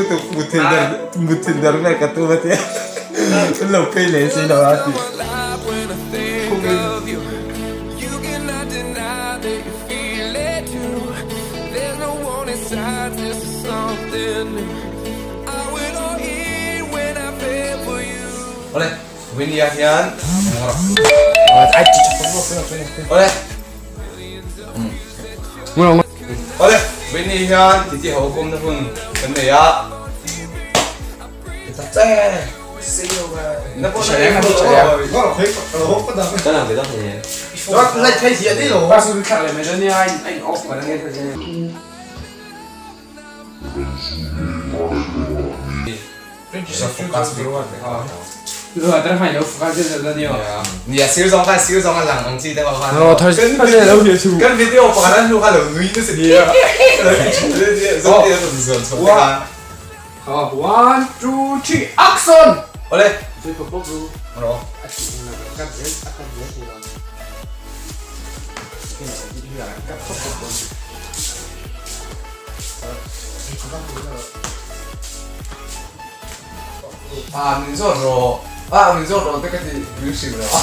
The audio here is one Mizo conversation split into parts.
lutuk muthilh der muthilh der vel ka tum a tia an lo phei leh si lo a ti. Awle, Winnie-a hian Awle. Awle, Winnie hian titi ho kawmna hun kan nei a. Nia sir zawng khan sir zawng a lang ang chi te pawh khan kan video pakhat an hnu kha lo nui nasa nia One, two, three, action! Awle. Ah, min zawt rawh. Ah, min zawt rawh te ka ti min hrilh lo a.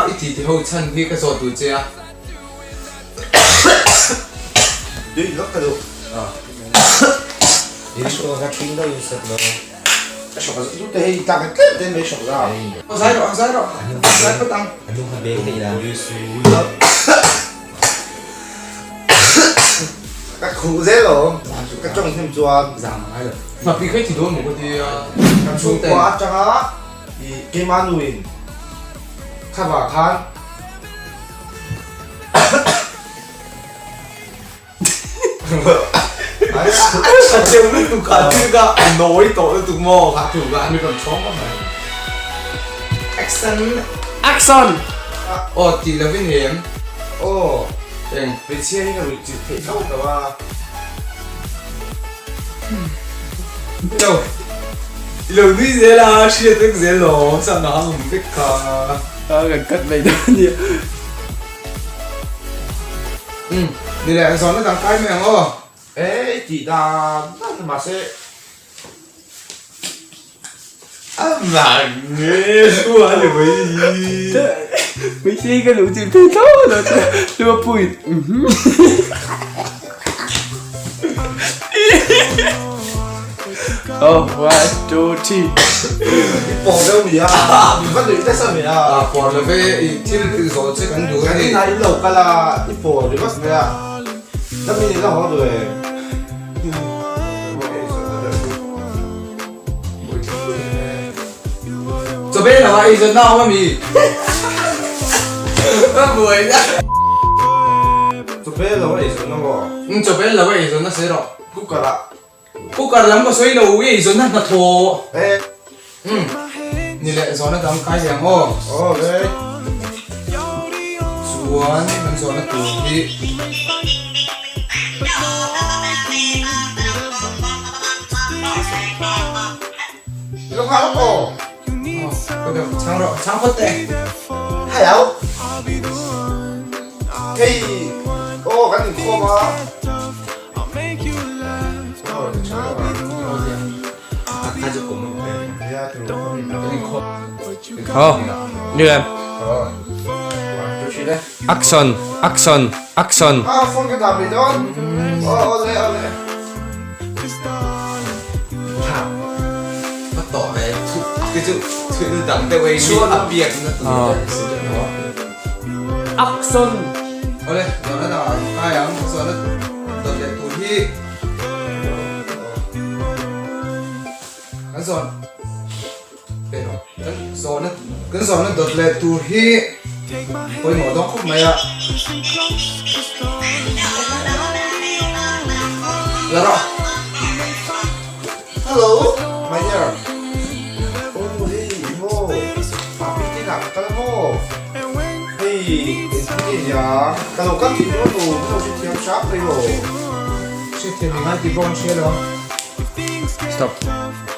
I ti ti ho chhan hi ka zawt duh che a. Ka khuh zel awm ka tawng hnem chuan Hnapi kha i ti dawn maw ka ti a. Kan chhungkua atanga i keimah nuin khavah khan A cheu lutuk a thil ka nawi tawh lutuk maw ka thu ka mi rawn chhawng ngawt mai. Action! Action! Aw tih lovin em? Aw Eng. Hmeichhia hi ka ruih chilh theih hlauh lo a. Lo i lo nui zel a hriat vek zel lo chhan a awm vek kha. A kan cut mai dawn ania. Umm ni leh ang zawn na dang kai mai ang aw. E i tih dan dan mahse. A vang nge hua ni mai hi. Hmeichhia hi ka luh chilh thei thlawt lo che Luapuiin umm. Oh, one, two, three. I pawh deuh mi a, mi va nuih nasa mai a. A pawh lo ve, i thil zawh che kan duh a ni. Kan inah in lo kal a, i pawh ringawt mai a. Dam in la haw duh em? Chaw bel lo a ei zawn na awm a mi? Ka buai na. Chaw bel lo a ei zawn na maw? Chaw bel lo a ei zawn na sawi rawh. Cooker ah. Cooker lam ka sawi lo i ei zawn na hnathawh. Eh. Umm. Ni leh zawhna dang kai leh ang aw. Aw le. Chuan kan zawhna tur hi. Lo nghal rawh aw. Aw, ka chhang rawh, chhang phawt teh. Hello. Hei, aw kan inkhawm a. Action! Action! Action! Action! Kan zawn kan zawhna kan zawhna dawt leh tur hi pawimawh dawn khawp mai a. La rawh. Hello, my dear. Oh, hei, maw. Api te inah ka kal maw? Hei, engtin nge nia? Ka lo kal thin dawn lo, min lo hrethiam hram mai aw. Hrethiam i ngai tih pawh an hria lo. Stop.